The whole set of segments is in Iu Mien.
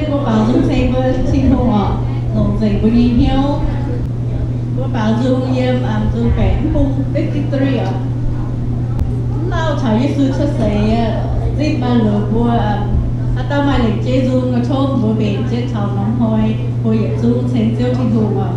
Mbuo baaux nzung ceng mbuo Tin-Hungh oc, longc nzengc mbuo nyei hnyouv. Mbuo baaux nzung yiem, um, nzung baeqc mv bung fifty-three oc. Mv lauh caux Yesu cuotv seix, zipv maaih loz mbuo, um, haaix dauh maaih lengc jeiv nzung, tov mbuox mbenc jienv taux norm hnoi, mbuo yietc zungv ceng Ziouv Tin-Hungh oc.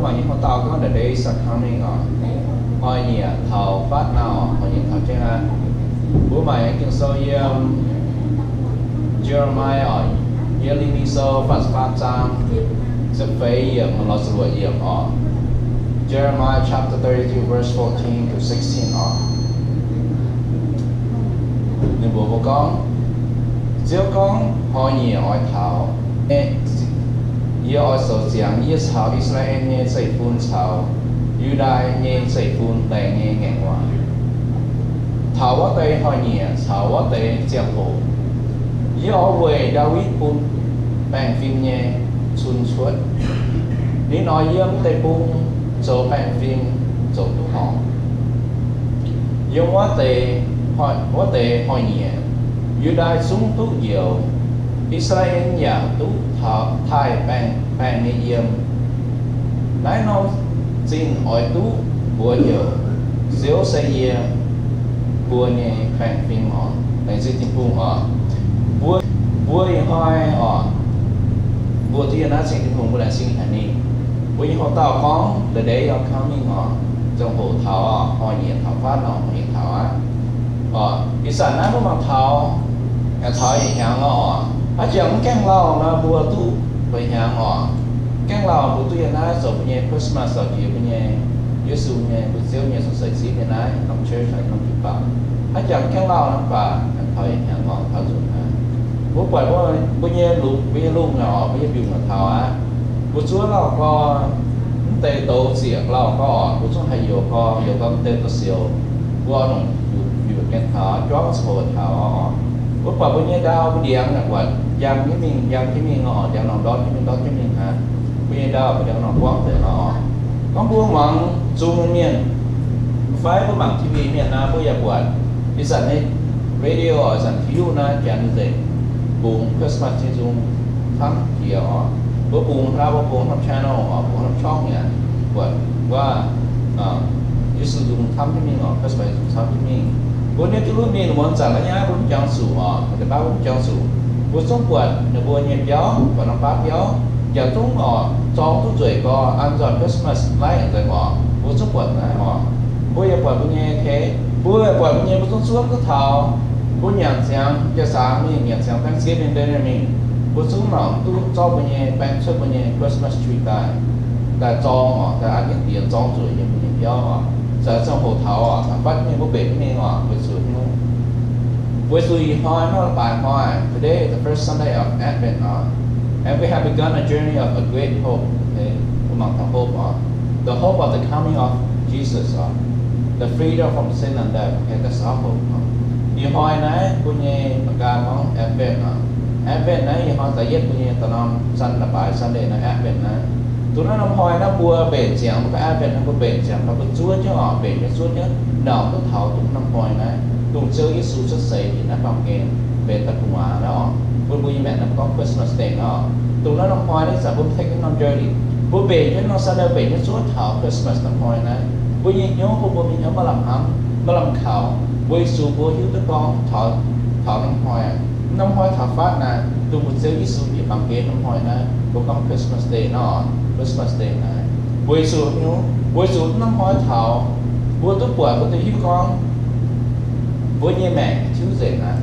Mangc nyei haaix dauh gorngv, the days are coming oc, hnoi-nyieqc taux fatv nor, hnoi-nyieqc taux jienv aqv. Mbuo mangc nyei Ging-Sou yiem Jeremiah oc, Ye^le^mi Sou faah ziepc faam zaang ziepc feix yiemc lorz ziepc luoqc yiemc oc. Jeremiah chapter thirty-two, verse fourteen to sixteen oc. Ninh mbuo mbuo gorngv, Ziouv gorngv, hnoi-nyieqc oix taux, yie oix zoux ziangx yie caux I^saa^laa^en nyei zeiv-fun caux Yu^ndaa nyei zeiv-fun laengz nyei ngaengc waac. Taux wuov deix hnoi-nyieqc caux wuov deix ziangh hoc, yie oix weic Ndaawitv bun baengh fim nyei cun cuotv. Ninh oix yiem deic-bung zoux baengh fim zoux duqv horngc. Yiem wuov deix, wuov deix hnoi-nyieqc, Yu^ndaa zungv duqv njoux, I^saa^laa^en yaac duqv taaih baengh, baengh nyei yiem. Naaiv norm zingh oix duqv mbuox heuc, Ziouv se yie mbuo nyei baengh fim oc. Laengz zingh Tin-Hungh oc. Mbuo, mbuo ih hnoi oc, mbuo duqv yiem naaiv ceng Tin-Hungh, mbuo laengz zingh haic ninh. Mbuo nyei hoc dauh gorngv, the day are coming oc, ziangh hoc taux oc, hnoi-nyieqc taux fatv nor, hnoi-nyieqc taux aqv. Oc, ih zanc naaiv mbuo mangc taux, taux yietc hnyangx oc. Hnangv jangx mv gaengh lauh nor, mbuo duqv feix hnyangx oc. Gaengh lauh mbuo duqv yiem naaiv zoux mbuo nyei Christmas, zoux jiex mbuo nyei Yesu nyei, mbuo Ziouv nyei cong-seix zipv nyei naaiv norm church, norm jiu-baang. Hnangv jangx gaengh lauh nor mv baac taux yietc hnyangx oc, taux nzunc naaiv. Mbuo buatc mbuo, mbuo nyei lungh, mbuo nyei lungh naaic oc, mbuo nyei mbiungc naaic taux aqv. Mbuo zuov lauh gorx, mv deix douz ziec lauh gorx oc, mbuo zungv haih youx gorx, youx gorx mv deix douz-sioux, mbuo nongc mbiungc gen taux, juangv coux taux oc. Mbuo buatc mbuo nyei ndau mbuo ndiangx naaic buatc njang jienv mingh, njang jienv mingh oc, ndiangx nor ndortv jienv mingh, ndortv jienv mingh aqv. Mbuo nyei ndau mbuo ndiangx nor buangv deix nor oc. Gorngv mbuo muangx zung mienh fai mbuo mangc T V mienh naaiv, mbuo yaac buatc ih zanc nyei radio, ih zanc T V naaiv janx nzengc bungx Christmas nyei nzung camv jiex oc. Mbuo bungx hlaax, mbuo bungx norm channel oc, bungx norm ช่อง yaac buatc waac Yesu nzung camv jienv mingh oc, Christmas nzung camv jienv mingh. Mbuo nienv duqv lunv mingh muonz zanc la'nyauv mbuo mv jangx zuqc oc, deix baav mbuo mv jangx zuqc. Mbuo zungv buatc ninh mbuo nyei biauv, buatc norm baav biauv, jaax zungv oc, zorng duqv nzueic gorx, an nzoih Christmas light nzengc oc. Mbuo zungv buatc naaiv oc. Mbuo yaac buatc mbuo nyei, mbuo yaac buatc mbuo nyei, mbuo zungv zuov duqv taux mbuo nyanc ziangx jaax-zaangx mingh, nyanc ziangx Thanksgiving dinner mingh, mbuo zungv mangc duqv zorqv mbuo nyei baeng cuotv mbuo nyei Christmas tree daaih, daaih zorng oc, daaih an jienv diex zorng nzueic yiem mbuo nyei biauv oc. Zanc ziangh hoc taux oc, taux fatv mingh mbuo mbenc jienv mingh oc, weic zuqc hnyouv, weic zuqc ih hnoi hnangv baaix hnoi, today is the first Sunday of Advent oc, and we have begun a journey of a great hope. Mbuo mangc taux hope oc, the hope of the coming of Jesus oc, the freedom from sin and death. Okay, that's our hope oc. Ih hnoi naaiv mbuo nyei Meigaa gorngv Advent oc. Advent naaiv ih hnoi da'yietv mbuo nyei da'norm Sun, baaix Sunday naaiv Advent naaiv. Dongh naaiv norm hnoi naaiv mbuo mbenc ziangx, mbuo gorngv Advent naaiv mbuo mbenc ziangx, mbuo zuov jienv oc, mbenc jienv zuov jienv, nauc duqv taux dongh norm hnoi naaiv, dongh Ziouv Yesu cuotv seix yiem naaiv baamh gen, benx da'gu'nguaaz naaiv oc. Bun mbuo nyei maengc naaiv gorngv Christmas Day naaiv oc. Dongh naaiv norm hnoi naaiv zanc mbuo take norm journey, mbuo mbenc jienv norm Sunday, mbenc jienv zuov taux Christmas norm hnoi naaiv. Mbuo nyei hnyouv, mbuo, mbuo nyei hnyouv maiv lamh hnamv, maiv lamh kaux, weic zuqc mbuo hiuv duqv gorngv taux, taux norm hnoi, norm hnoi taux fatv naaiv, dongh mbuo Ziouv Yesu yiem baamh gen norm hnoi naaiv, mbuo gorngv Christmas Day naaiv oc, Christmas Day naaiv. Weic zuqc hnyouv, weic zuqc norm hnoi taux, mbuo duqv buatc, mbuo duqv hiuv gorngv mbuo nyei maengc tiuv nzengc aqv.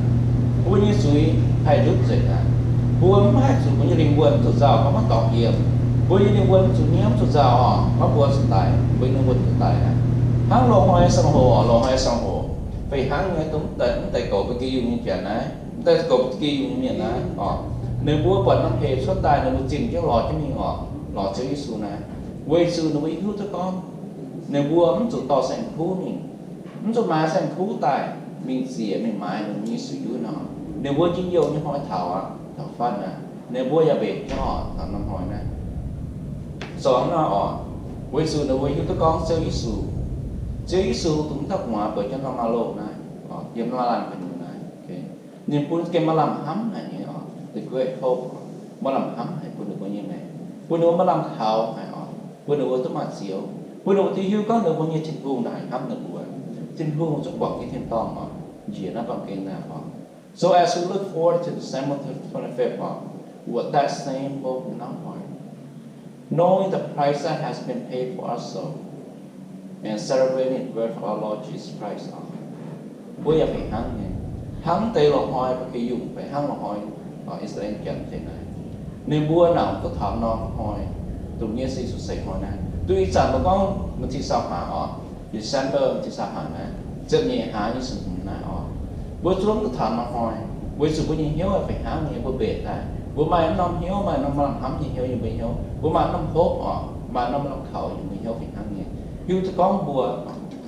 Mbuo nyei zuiz haih ndutv nzengc aqv. Mbuo mv haih zuqc, mbuo nyei lingh wuonh mv zuqc nzauh gorngv maiv dorngx yiem. Mbuo nyei lingh wuonh mv zuqc nyiemv, mv zuqc nzauh oc, maiv mbuo zuqc daic, mbuo nyei lingh wuonh zuqc daic aqv. Hnangv loz-hnoi ziangh hoc, loz-hnoi ziangh hoc, fih hnangv nyei dongh mv deix, mv deix goux ba'gi yungh nyei janx naaiv, mv deix goux ba'gi yungh nyei mienh naaiv oc, ninh mbuo buatc norm hec cuotv daaih, ninh mbuo zimh jienv lorz jienv mingh oc, lorz Ziouv Yesu naaiv, weic zuqc ninh mbuo hiuv duqv gorngv ninh mbuo mv zuqc dorh saeng-kuv mingh, mv zuqc maaiz saeng-kuv daaih mingh ziec mingh maaiz ninh mbuo nyei suiv-yuuv nor, ninh mbuo njien-youh nyei hnoi taux aqv, taux fatv naaiv, ninh mbuo yaac mbenc jienv oc, taux norm hnoi naaiv. Zoux hnangv naaiv oc, weic zuqc ninh mbuo hiuv duqv gorngv Ziouv Yesu, Ziouv Yesu dongh mv dauh gu'nguaaz bueix jienv norm maaz-loh naaiv, yiem norm laanh gu'nyuoz naaiv, ninh bun gengh maaih lamh hnamv haic nyei oc, the great hope, maaih lamh hnamv haic bun ninh mbuo nyei maengc, bun ninh mbuo maaih lamh kaux haic oc, bun ninh mbuo duqv maaih Ziouv, bun ninh mbuo duqv hiuv gorngv ninh mbuo nyei Tin-Hungh naaic hnamv ninh mbuo. Tin-Hungh zungv guangc jienv tin-dorngh oc, njiec naaiv baamh gen naaiv oc. So as we look forward to December twenty-fifth oc, with that same hope in our heart, knowing the price that has been paid for us so, and celebrating the birth of our Lord Jesus Christ. Mbuo yaac fih hnangv nyei, hnangv deix loz-hnoi mbuo gengh yungh fai hnangv loz-hnoi, I^saa^laa^en Janx deix naaiv, ninh mbuo naaic duqv taux norm hnoi, dongh Yesu seix hnoi naaiv. Duqv ih zanc mbuo gorngv วันที่ซาวห้า oc, December วันที่ซาวห้า naaiv, ziepc nyeic hlaax nyei ziepc hmz naaiv oc, mbuo zuov duqv taux norm hnoi. Weic zuqc mbuo nyei hnyouv fih hnangv nyei, mbuo mbenc daaih, mbuo maaih norm hnyouv, maaih norm maaih lamh hnamv nyei hnyouv yiem mbuo hnyouv. Mbuo maaih norm hopv oc, maaih norm maaih lamh kaux yiem mbuo hnyouv fih hnangv nyei. Hiuv duqv gorngv mbuo,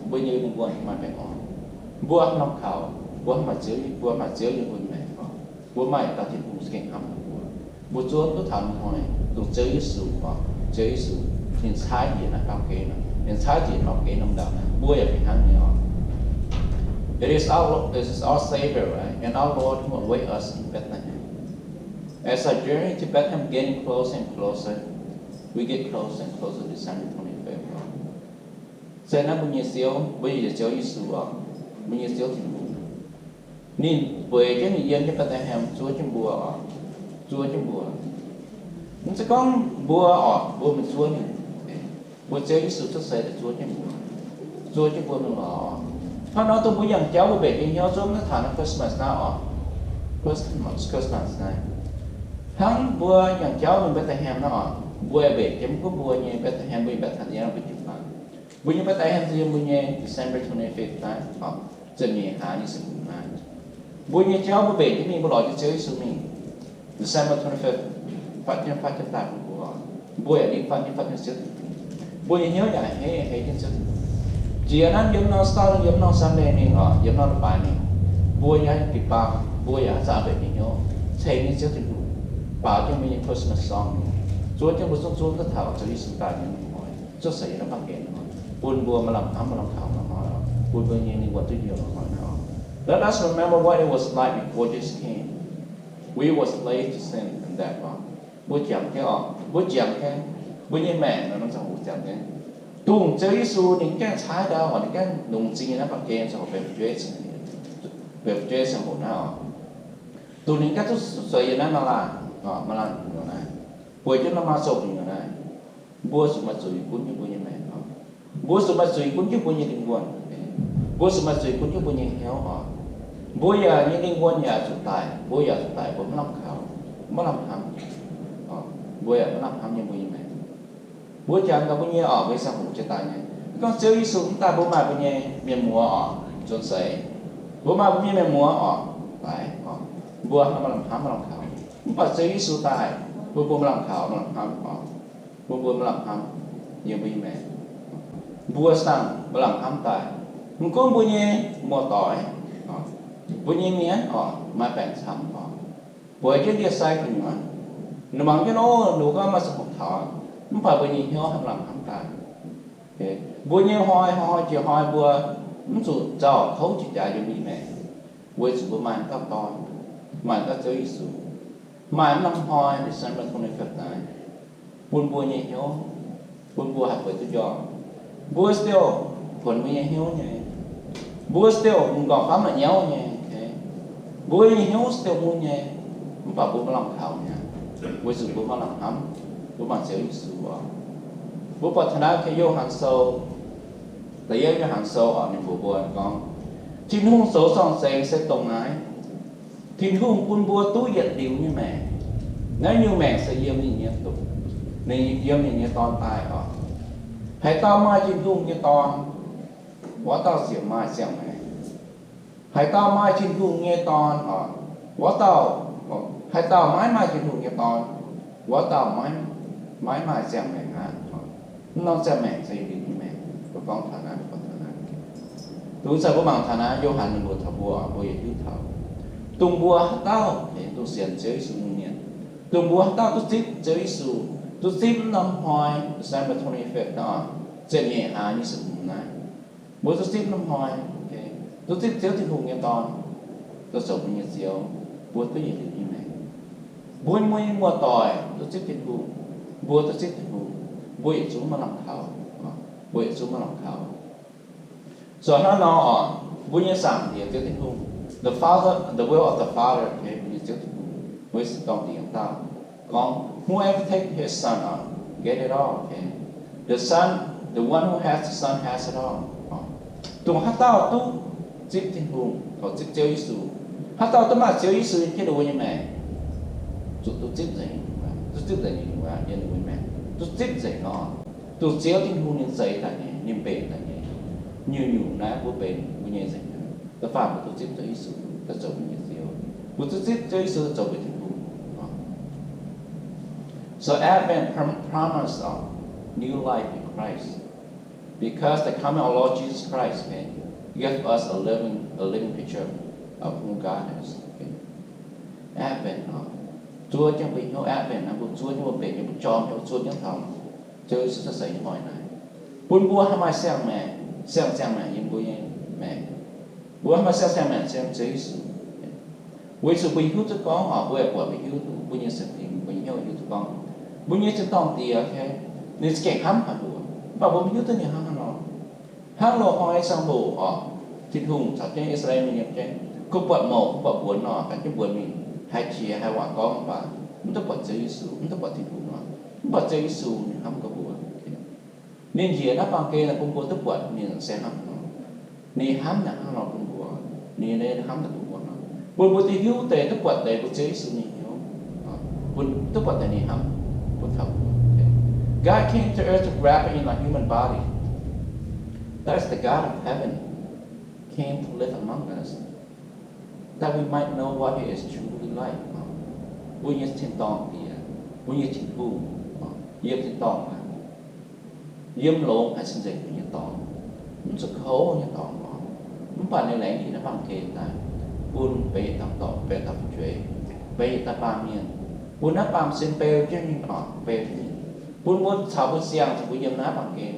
mbuo nyei lingh wuonh maaih baengh orn. Mbuo maaih lamh kaux, mbuo maaih Ziouv, mbuo maaih Ziouv yiem mbuo nyei maengc oc, mbuo maaih dauh Tin-Hungh za'gengh hnamv mbuo. Mbuo zuov duqv taux norm hnoi, dongh Ziouv Yesu oc, Ziouv Yesu ninh caaiv njiec naaiv baamh gen, ninh caaiv njiec baamh gen norm ndau naaiv, mbuo yaac fih hnangv nyei oc. It is our, it is our Savior, right? And our Lord who await us in Bethlehem. As our journey to Bethlehem getting closer and closer, we get closer and closer to December twenty-fifth. Se naaiv mbuo nyei Ziouv, mbuo nyei Ziouv Yesu oc, mbuo nyei Ziouv Tin-Hungh. Ninh bueix jienv ninh yiem jienv Mbetc^le^hem zuov jienv mbuo oc, zuov jienv mbuo. Mv zeiz gorngv mbuo oc, mbuo mingh zuov ninh. Mbuo Ziouv Yesu cuotv seix daaih zuov jienv mbuo, zuov jienv mbuo mingh lorz. Hnangv nor dongh mbuo yangh jauv mbuo mbenc nyei hnyouv zuov maiv taux naaiv Christmas naaiv oc, Christmas, Christmas naaiv. Hnangv mbuo yangh jauv mingh Mbetc^le^hem naaiv oc, mbuo mbenc jienv mv gunv mbuo nyei Mbetc^le^hem, mbuo nyei Mbetc^le^hem yiem mbuo jiu-baang. Mbuo nyei Mbetc^le^hem se yiem mbuo nyei December twenty-fifth naaiv oc, ziepc nyeic hlaax nyei ziepc hmz naaiv. Mbuo nyei jauv mbuo mbenc jienv mingh, mbuo lorz jienv Ziouv Yesu mingh. December twenty-fifth, fatv jienv fatv jienv daaih bun mbuo. Mbuo yaac ninh fatv jienv fatv jienv Ziouv Tin-Hungh. Mbuo nyei hnyouv yaac hei hei jienv Ziouv Tin-Hungh. Jiex naaiv yiem norm Sunday, yiem norm Sunday mingh oc, yiem norm leiz-baaix mingh, mbuo yaac haih bieqc baamh, mbuo yaac haih zaah mbenc nyei hnyouv ceng jienv Ziouv Tin-Hungh, baaux jienv mbuo nyei Christmas song, zuov jienv mbuo zungv zuov duqv taux Ziouv Yesu daaih nyei hnoi, cuotv seix yiem naaiv baamh gen hnoi, bun mbuo maaih lamh hnamv maaih lamh kaux hnoi, bun mbuo nyei lingh wuonh duqv njoux hnoi. Let us remember what it was like before Jesus came. We were slaves to sin and death. Mbuo jangx jienv oc, mbuo jangx jienv, mbuo nyei maengc nor, norm ziangh hoc jangx jienv. Dongh Ziouv Yesu ninh gaengh caaiv ndau oc, ninh gaengh longx zingh nyei naaiv baamh gen ziangh hoc, benx fu'jueiv ziangh hoc naaiv oc. Dongh ninh gaengh duqv zueiz yiem naaiv maaz-laanh, maaz-laanh gu'nyuoz naaiv, bueix jienv norm maaz-zoh gu'nyuoz naaiv, mbuo zuqc maaih zuiz gunv jienv mbuo nyei maengc oc. Mbuo zuqc maaih zuiz gunv jienv mbuo nyei lingh wuonh. Mbuo zuqc maaih zuiz gunv jienv mbuo nyei hnyouv oc. Mbuo yaac nyei lingh wuonh yaac zuqc daic, mbuo yaac zuqc daic, mbuo maiv lamh kaux, maiv lamh hnamv. Mbuo yaac maiv lamh hnamv nyei mbuo nyei maengc. Mbuo jangx gaax mbuo nyei oc, mbuo nyei ziangh hoc jiex daaih nyei. Gorngv Ziouv Yesu mv daaih, mbuo maaih mbuo nyei mienh muoz oc, nzuonx seix. Mbuo maaih mbuo nyei mienh muoz oc, daic oc. Mbuo maiv lamh hnamv, maiv lamh kaux. Mv baac Ziouv Yesu daaih bun mbuo maaih lamh kaux, maaih lamh hnamv oc. Bun mbuo maaih lamh hnamv yiem mbuo nyei maengc. Mbuo sangx maaih lamh hnamv daaih. Mv gunv mbuo nyei muoz-doic, mbuo nyei mienh oc, maaih baengc camv oc, bueix jienv ndie-sai gu'nyuoz, ninh mangc jienv, o, ninh mbuo gorngv maaih ziangh hoc taux, mv baac mbuo nyei hnyouv haih maaih lamh hnamv daaih. Mbuo nyei hnoi, hnoi jiex hnoi mbuo mv zuqc nzauh kouv jiex jaax yiem mbuo nyei maengc, weic zuqc mbuo maaih dauh dorn, maaih dauh Ziouv Yesu, maaih norm hnoi December twenty-fifth naaiv, bun mbuo nyei hnyouv, bun mbuo haih bueix duqv njormh. Mbuo still kuonx mbuo nyei hnyouv nyei. Mbuo still m'nqorngv famv la'nyauv nyei. Mbuo nyei hnyouv still mun nyei. Mv baac mbuo maiv lamh kaux mi'aqv, weic zuqc mbuo maaih lamh hnamv, mbuo maaih Ziouv Yesu oc. Mbuo buatc taux naaiv Yo^han Sou, da'yietv Yo^han Sou oc, ninh mbuox mbuo gorngv, Tin-Hungh zoux zorng-zengx se dongh naaiv. Tin-Hungh bun mbuo duqv yietc liuz nyei maengc. Naaiv nyungc maengc se yiem ninh nyei, ninh yiem ninh nyei Dorn daaih oc. Haaix dauh maaih Tin-Hungh nyei Dorn, wuov dauh ziouc maaih ziangh maengc. Haaix dauh maaih Tin-Hungh nyei Dorn oc, wuov dauh, haaix dauh maiv maaih Tin-Hungh nyei Dorn, wuov dauh maiv, maiv maaih ziangh maengc aqv. Mv norm ziangh maengc se liuz nyei maengc. Mbuo gorngv taux naaiv, mbuo gorngv taux naaiv. Dongh zanc mbuo mangc taux naaiv, Yo^han ninh mbuox taux mbuo, mbuo yietc hiuv taux, dongh mbuo haaix dauh, dongh sienx Ziouv Yesu nyei mienh, dongh mbuo haaix dauh duqv zipv Ziouv Yesu, duqv zipv mv norm hnoi, December twenty-fifth nor, ziepc nyeic hlaax nyei ziepc hmz naaiv, mbuo duqv zipv norm hnoi, duqv zipv Ziouv Tin-Hungh nyei Dorn zoux mbuo nyei Ziouv, mbuo duqv yietc liuz nyei maengc. Mbuo, mbuo nyei muoz-doic duqv zipv Tin-Hungh, mbuo duqv zipv Tin-Hungh, mbuo yietc zungv maaih lamh kaux, mbuo yietc zungv maaih lamh kaux. Zoux hnangv nor oc, mbuo nyei Zaangc Diex, Ziouv Tin-Hungh, the Father, the will of the Father, mbuo nyei Ziouv Tin-Hungh, mbuo nyei Tin-Dorn Diex dauh gorngv, Whoever take his son oc, get it all. Okay? The Son, the one who has the Son has it all. Dongh haaix dauh duqv zipv Tin-Hungh, zipv Ziouv Yesu, haaix dauh duqv maaih Ziouv Yesu jienv ninh mbuo nyei maengc, zuqc duqv zipv nzengc, duqv zipv nzengc ninh mbuo nyei maengc, duqv zipv nzengc nor, dongh Ziouv Tin-Hungh ninh zeix daaih nyei, ninh mbenc daaih nyei, nyungc-nyungc naaiv mbuo benx mbuo nyei nzengc. Da'faanh mbuo duqv zipv Ziouv Yesu daaih zoux mbuo nyei Ziouv, mbuo duqv zipv Ziouv Yesu daaih zoux mbuo Tin-Hungh. So Advent prom- promise of new life in Christ, because the coming of Lord Jesus Christ, okay, give us a living, a living picture of who God is. Okay? Advent nor, zuov jienv mbuo hnyouv. Advent nor, mbuo zuov jienv mbuo mbenc nyei, mbuo jorm nyei, mbuo zuov jienv taux Ziouv Yesu cuotv seix nyei hnoi naaiv, bun mbuo haih maaih siang-maengc, siang-, siang-maengc yiem mbuo nyei maengc. Mbuo haih maaih siang-, siang-maengc yiem Ziouv Yesu. Weic zuqc mbuo hiuv duqv gorngv oc, mbuo yaac buatc, mbuo hiuv duqv, mbuo nyei sienx fim, mbuo nyei hnyouv hiuv duqv gorngv mbuo nyei tin-dorngh Diex, okay, ninh za'gengh hnamv haic mbuo, mv baac mbuo maiv hiuv duqv ninh hnangv haaix nor. Hnangv loz-hnoi ziangh hoc oc, Tin-Hungh caux jienv I^saa^laa^en Mienh yiem jienv, kuv buatc mouc, kuv buatc mbuonx nor, ganh jienv mbuox mingh, haiz qiex haiz waac gorngv mv baac mv duqv buatc Ziouv Yesu, mv duqv buatc Tin-Hungh nor, mv buatc Ziouv Yesu ninh hnamv gorngv mbuo. Ninh njiec naaiv baamh gen naaic bun mbuo duqv buatc ninh se hnangv nor. Ninh hnamv naaic hnangv nor bun mbuo, ninh hnamv naaic bun mbuo nor, bun mbuo duqv hiuv deix, duqv buatc deix mbuo Ziouv Yesu nyei hnyouv, bun duqv buatc deix ninh hnamv bun taux mbuo. God came to earth to grab in a human body. That is the God of heaven came to live among us, that we might know what it is truly like. Mbuo nyei tin-dorngh Diex, mbuo nyei Tin-Hungh, yiem tin-dorngh aqv, yiem longx haic, se nzengc nyei dorngx, mv zuqc kouv nyei dorngx oc. Mv baac ninh laengz yiem naaiv baamh gen daaih, bun benx yietc dauh dorc, benx dauh fu'jueiv, benx yietc dauh baamh mienh, bun naaiv baamh sin beu jienv ninh oc, beu jienv ninh, bun mbuo caux mbuo siang, caux mbuo yiem naaiv baamh gen,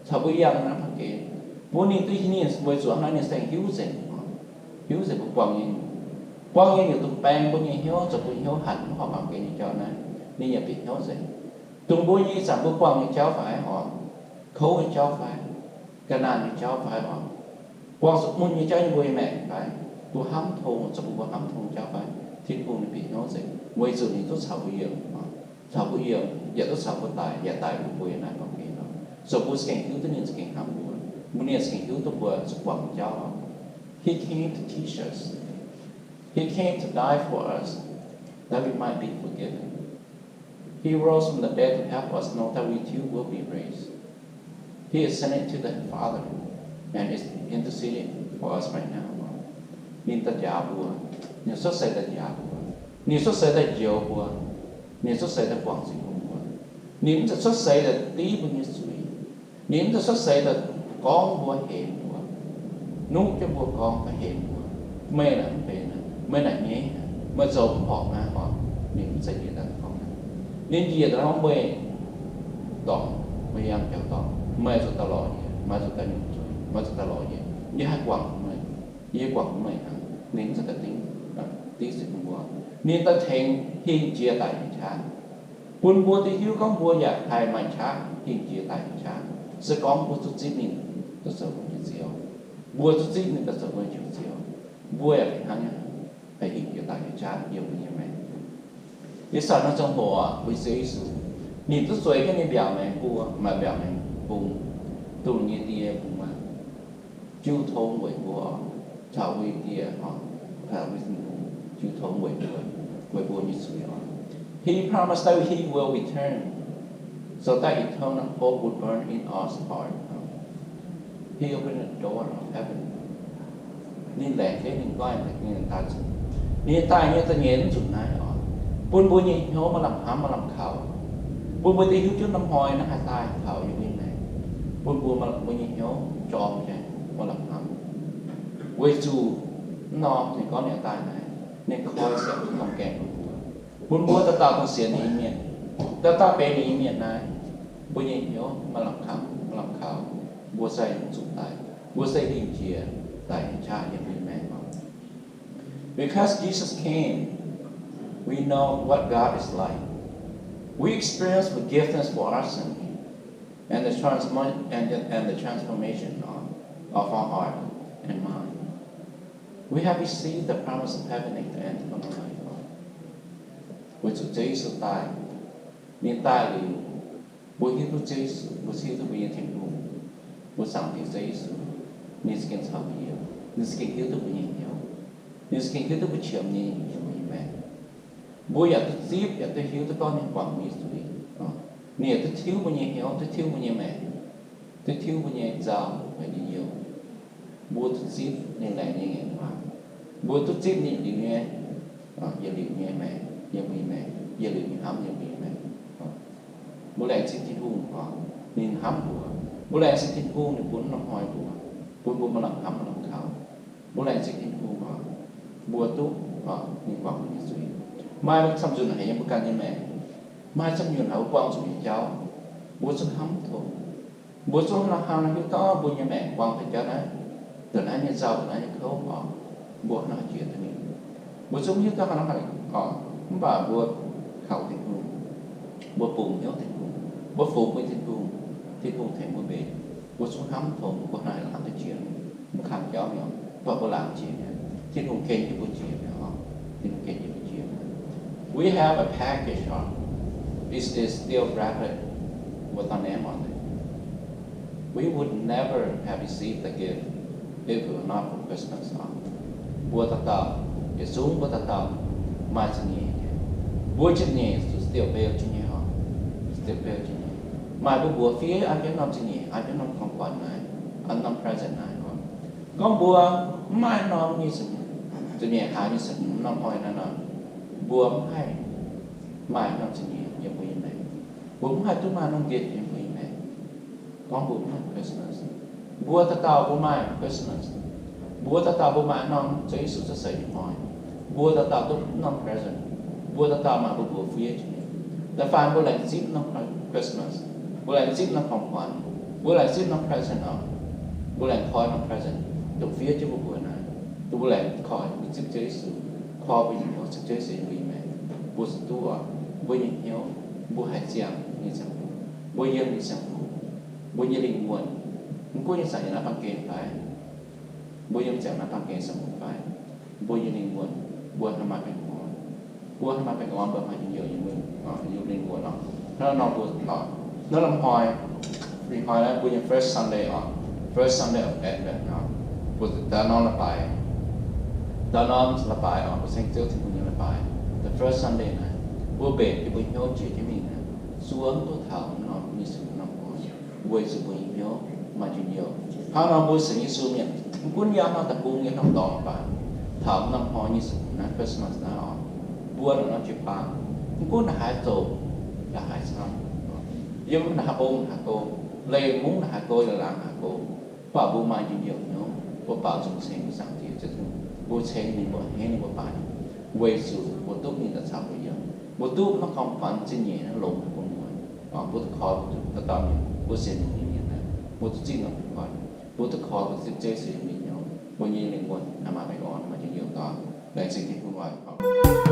caux mbuo yangh naaiv baamh gen, bun ninh duqv hiuv ninh, weic zuqc hnangv naaiv ninh se hiuv nzengc, hiuv nzengc mbuo buangh nyei, buangh nyei nyungc dongh baeng mbuo nyei hnyouv, zoux mbuo hnyouv hanc mv horpc baamh gen nyei jauv naaiv, ninh yaac bieqc hnyouv nzengc. Dongh mbuo nyei ih zanc mbuo buangh nyei jauv fai oc, kouv nyei jauv fai, ga'naanh nyei jauv fai oc, buangh zuqc mun nyei jauv yiem mbuo nyei maengc fai, mbuo hnamv tong, zoux bun mbuo hnamv tong jauv fai, Tin-Hungh ninh bieqc hnyouv nzengc, weic zuqc ninh duqv caux mbuo yiem, caux mbuo yiem, yaac duqv caux mbuo daic, yaac daic bun mbuo yiem naaiv baamh gen nor. Zoux mbuo za'gengh hiuv duqv ninh za'gengh hnamv mbuo, mbuo ninh za'gengh hiuv duqv mbuo zuqc buangh nyei jauv oc. He came to teach us. He came to die for us, that we might be forgiven. He rose from the dead to help us know that we too will be raised. He ascended to the Father and is interceding for us right now. Ninh daaih njaaux mbuo, ninh cuotv seix daaih njaaux mbuo, ninh cuotv seix daaih njoux mbuo, ninh cuotv seix daaih guangc nzengc bun mbuo. Ninh mv zeiz cuotv seix daaih div mbuo nyei zuiz. Ninh mv zeiz cuotv seix daaih gorngv mbuo, hemx mbuo, nuqv jienv mbuo, gorngv daaih hemx mbuo, meih naaic mv benx, meih naaic nyeiv, meih zoux mv horpc naaiv oc. Ninh mv zeiz njiec daaih gorngv naaiv. Ninh njiec daaih gorngv, meih dorngc, meih yangh jauv dorngc, meih zuqc daaih lorz yie, meih zuqc daaih nyungc zuiz, meih zuqc daaih lorz yie, yie haih guangc meih, yie guangc meih hnangv. Ninh mv zeiz daaih div, div se bun mbuo. Ninh daaih tengx hingh jiex daic nyei qaqv, bun mbuo duqv hiuv gorngv mbuo yaac haih maaih qaqv hingh jiex daic nyei qaqv, se gorngv mbuo duqv zipv ninh daaih zoux mbuo nyei Ziouv. Mbuo duqv zipv ninh daaih zoux mbuo nyei Ziouv, mbuo yaac fih hnangv nyei haih hingh jiex daic nyei qaqv yiem mbuo nyei maengc. Ih zanc naaiv ziangh hoc mbuo Ziouv Yesu, ninh duqv zueiz jienv ninh mbiaauc maengx buo, maaih mbiaauc maengx bung, dongh nyei die bung maah, jiu tong weic mbuo, caux mbuo nyei die, caux mbuo nyei Tin-Hungh jiu tong weic mbuo, weic mbuo nyei zuiz oc. He promised that he will return so that eternal hope would burn in our heart. He opened the door of heaven. Ninh laengz jienv ninh guaih, ninh daaih zuqc, ninh daaih nyei da'nyeic nzunc naaiv oc, bun mbuo nyei hnyouv maaih lamh hnamv, maaih lamh kaux, bun mbuo duqv hiuv jienv norm hnoi naaiv haih daaih taux yiem mbuo nyei maengc, bun mbuo, mbuo nyei hnyouv jorm jienv, maaih lamh hnamv. Weic zuqc mv norm ninh gorngv ninh daaih naaiv, ninh koi siang-hnyouv gaengh bun mbuo, bun mbuo dauh dauh dongh sienx ninh nyei mienh, dauh dauh benx ninh nyei mienh naaiv, mbuo nyei hnyouv maaih lamh hnamv, maaih lamh kaux, mbuo se mv zuqc daic, mbuo se hingh jiex daic nyei qaqv yiem mbuo nyei maengc oc. Because Jesus came, we know what God is like. We experience forgiveness for our sin and the transform-, and the, and the transformation of, of our heart and mind. We have received the promise of heaven and eternal life. Weic zuqc Ziouv Yesu daaih, ninh daaih liuz, Mbuo hiuv duqv Ziouv Yesu, mbuo hiuv duqv mbuo nyei Tin-Hungh, mbuo Zaangc Diex Ziouv Yesu, ninh za'gengh caux mbuo yiem, ninh za'gengh hiuv duqv mbuo nyei hnyouv, ninh za'gengh hiuv duqv mbuo qiemx nyei, yiem mbuo nyei maengc. Mbuo yaac duqv zipv, yaac duqv hiuv duqv gorngv ninh guangc mbuo nyei zuiz. Ninh yaac duqv tiuv mbuo nyei hnyouv, duqv tiuv mbuo nyei maengc, duqv tiuv mbuo nyei nzauh, mbuo nyei youh. Mbuo duqv zipv ninh laengz nyei ngaengc waac. Mbuo duqv zipv ninh liuz nyei, yietc liuz nyei maengc, yiem mbuo nyei maengc, yietc liuz nyei hnamv yiem mbuo nyei maengc. Mbuo laengz zingh Tin-Hungh, ninh hnamv mbuo. Mbuo laengz zingh Tin-Hungh, ninh bun norm hnoi mbuo, bun mbuo maaih lamh hnamv maaih lamh kaux. Mbuo laengz zingh Tin-Hungh, mbuo duqv ninh guangc mbuo nyei zuiz. Maaih camv nzunc haic yiem mbuo ganh nyei maengc, maaih camv nzunc haic mbuo buangh zuqc nyei jauv, mbuo zungv hnamv tongx. Mbuo zungv hnangv haaix nor hiuv duqv mbuo nyei maengc buangh deix jauv naaiv, dongh naaiv nyei nzauh, dongh naaiv nyei kouv oc, mbuo hnangv haaix jiex duqv mingh. Mbuo zungv hiuv duqv hnangv haaix oc, mv baac mbuo kaux Tin-Hungh, mbuo bungx hnyouv Tin-Hungh, mbuo fungx mbuo Tin-Hungh, Tin-Hungh tengx mbuo mbenc. Mbuo zungv hnamv tongx mbuo hnangv haaix laangz duqv jiex mingh, mv kang jauv mingh oc, mv baac mbuo laangz jiex mi'aqv. Tin-Hungh ken jienv mbuo jiex mi'aqv oc. Tin-Hungh ken jienv mbuo jiex mi'aqv. We have a package oc. It is still wrapped with our name on it. We would never have received the gift if it were not for Christmas oc. Mbuo dauh dauh, yietc zungv mbuo dauh dauh maaih zingh nyeic. Mbuo zingh nyeic zuqc still beu jienv nyei oc. Still beu jienv nyei. Maaih mbuo mbuox fiev an jienv norm zingh nyeic, an jienv normของขวัญ naaiv, an norm present naaiv oc. Gorngv mbuo mv maaih norm nyei zingh nyeic, haaix nyei zingh nyeic norm hnoi naaiv nor, mbuo mv haih maaih norm zingh nyeic yiem mbuo nyei maengc. Mbuo mv haih duqv maaih norm gift yiem mbuo nyei maengc. Gorngv mbuo mv maaih Christmas, mbuo dauh dauh mbuo maaih Christmas. Mbuo dauh dauh mbuo maaih norm Ziouv Yesu cuotv seix nyei hnoi. Mbuo dauh dauh duqv norm present. Mbuo dauh dauh maaih mbuo mbuox fiev jienv nyei. Da'faanh mbuo laengz zipv norm Christmas, mbuo laengz zipv norm ของขวัญ, mbuo laengz zipv norm present oc. Mbuo laengz koi norm present dongh fiev jienv mbuo mbuox naaiv, dongh mbuo laengz koi mbuo zipv Ziouv Yesu, koi mbuo nyei hnyouv zipv Ziouv Yesu yiem mbuo nyei maengc, mbuo zuqc duqv oc, mbuo nyei hnyouv, mbuo haiz ziangh nyei ziangh hoc, mbuo yiem nyei ziangh hoc, mbuo nyei lingh wuonh, mv gunv nyei zanc yiem naaiv baamh gen fai, mbuo yiem ziangx naaiv baamh gen ziangh hoc fai, mbuo nyei lingh wuonh, mbuo haih maaih baengh orn, mbuo haih maaih baengh orn, mbuo maaih njien-youh yiem, yiem lingh wuonh oc. Hnangv nor mbuo, hnangv norm hnoi, ih hnoi naaiv mbuo nyei first Sunday oc, first Sunday of Advent oc, mbuo daaih norm leiz-baaix, daaih norm leiz-baaix oc, mbuo ceng Ziouv Tin-Hungh nyei leiz-baaix, the first Sunday naaiv, mbuo mbenc jienv mbuo hnyouv jiex jienv mingh naaiv, zuov mv duqv taux norm nyic ziepc norm hnoi, weic zuqc mbuo nyei hnyouv maaih njien-youh. Hnangv nor mbuo sienx Yesu mienh, mv gunv yiem norm deic-bung, yiem norm dorngx baac, taux norm hnoi nyic ziepc naaiv Christmas naaiv oc, mbuo longc norm jiu-baang, mv gunv la'haaix zoux, la'haaix camv, yiem la'haaix mbong la'haaix go, leih mungv la'haaix go, leih laangz la'haaix go, mv baac mbuo maaih njien-youh hnyouv, mbuo baaux nzung ceng mbuo Zaangc Diex Ziouv Tin-Hungh, mbuo ceng ninh, mbuo a'hneiv ninh, mbuo baaix ninh, weic zuqc mbuo duqv ninh daaih caux mbuo yiem, mbuo duqv norm ของขวัญ zingh nyeic naaiv longx bun mbuo. Mbuo duqv koi mbuo dauh dauh mienh, mbuo sienx Tin-Hungh nyei mienh naaiv, mbuo duqv zipv norm ของขวัญ, mbuo duqv koi mbuo zipv Ziouv Yesu nyei mienh hnyouv, mbuo nyei lingh wuonh haih maaih baengh orn, maaih njien-youh doic. Laengz zingh Tin-Hungh oc.